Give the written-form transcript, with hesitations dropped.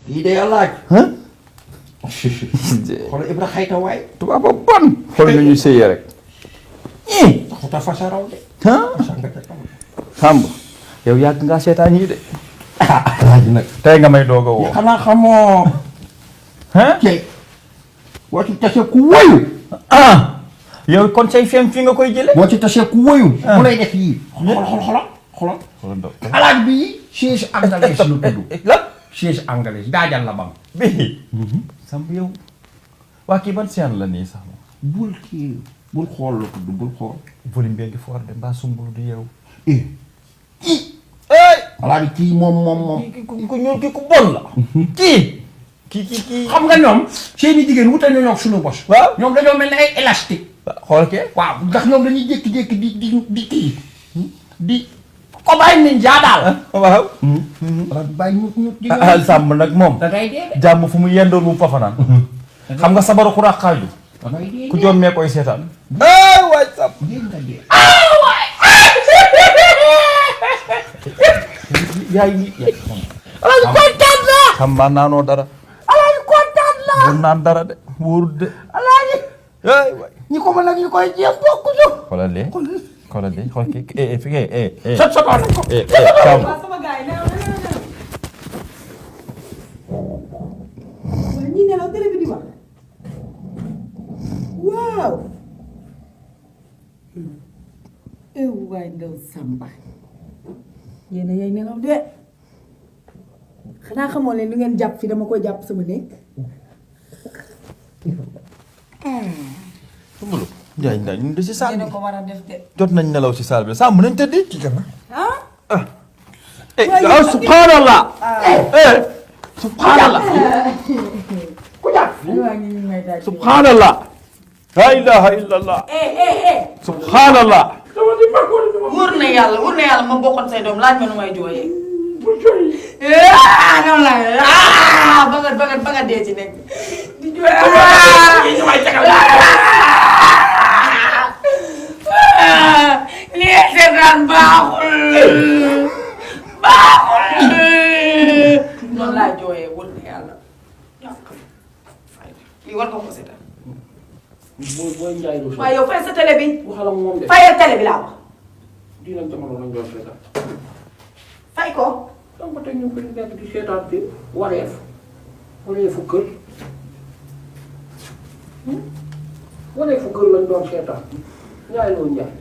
kii de laaj. xoolal Ibra xayta waay. tubaab ba bon. xool nga ñu sëyee rek. taxuta fasa raw de. Samb yow yàgg ngaa seetaan yi de. laaj nag. tey nga may doog a woo. xanaa xamoo. tey. boo ci tasee ku woyu. yow kon say fem fi nga koy jële. boo ci tasee ku woyu. mu lay def yii. xoolal. alaaj bii chaise anglaise la tudd. lan. chaise anglaise daajal la bam. bii. Samb yow. waa kii ban seen la nii sax. bul xool la tudd bul xool. volume bi ngi foor de mbaa sumbul du yow. alaaj kii moom. ku ñuul ki ku bon la. kii. xam nga ñoom. seeni jigéen wuute nañoo ak suñu bos. waaw ñoom dañoo mel ne ay élastique. xool ke. waaw ndax ñoom dañuy jékki-jékki di kii. di ko bàyyi ninja daal. waaw. bàyyi ñu Samb nag moom. da ngay dee de. jàmm fu mu yendoon mu fafanaan. xam nga sabaru ku rax xaaju. da ngay dee ku joom mee koy seetaan. waay Samb. yaay alaaj kontaan la. xam maa naanoo dara. alaaj kontaan la. wóor naan dara de wóorut de. alaaj. waay ñi ko mën ak ñi koy jéem bokkuñu. xoolal lee. xoolal lee xool kii fi sotoon nañ ko. Samb. ñi nelaw télé bi di wax waaw waay ndaw Samba yéen a yay nelaw de xanaa xamoo leen lu ngeen jàpp fi dama koy jàpp sama nekk Soumboulou. Ndiaye Ndiaye ñun de si saal bi ko war a def de jot nañ nelaw si saal bi Samb nañ tëddi. ci gën ah subhanallah. subhanallah. subhanallah. la ilaha illallah. subhanallah. wóor na yàlla ma bokkoon say doom laaj ma nu may jooyee. noonu la ba nga dee ci nekk di jooy. li nga seetaan baaxul. noonu laa jooyee wóor na yàlla. lii war nga ko seetaan. booy Ndiaye Lo. waaye yow fay sa télé bi. waxal ak moom de. fayal télé bi laa wax. dina jamono lañ doon seetaan. fay ko. donc ba tey ñu ngi nekk di seetaan fi wareefu kër. wareefu kër lañ doon seetaan Ndiaye Lo Ndiaye.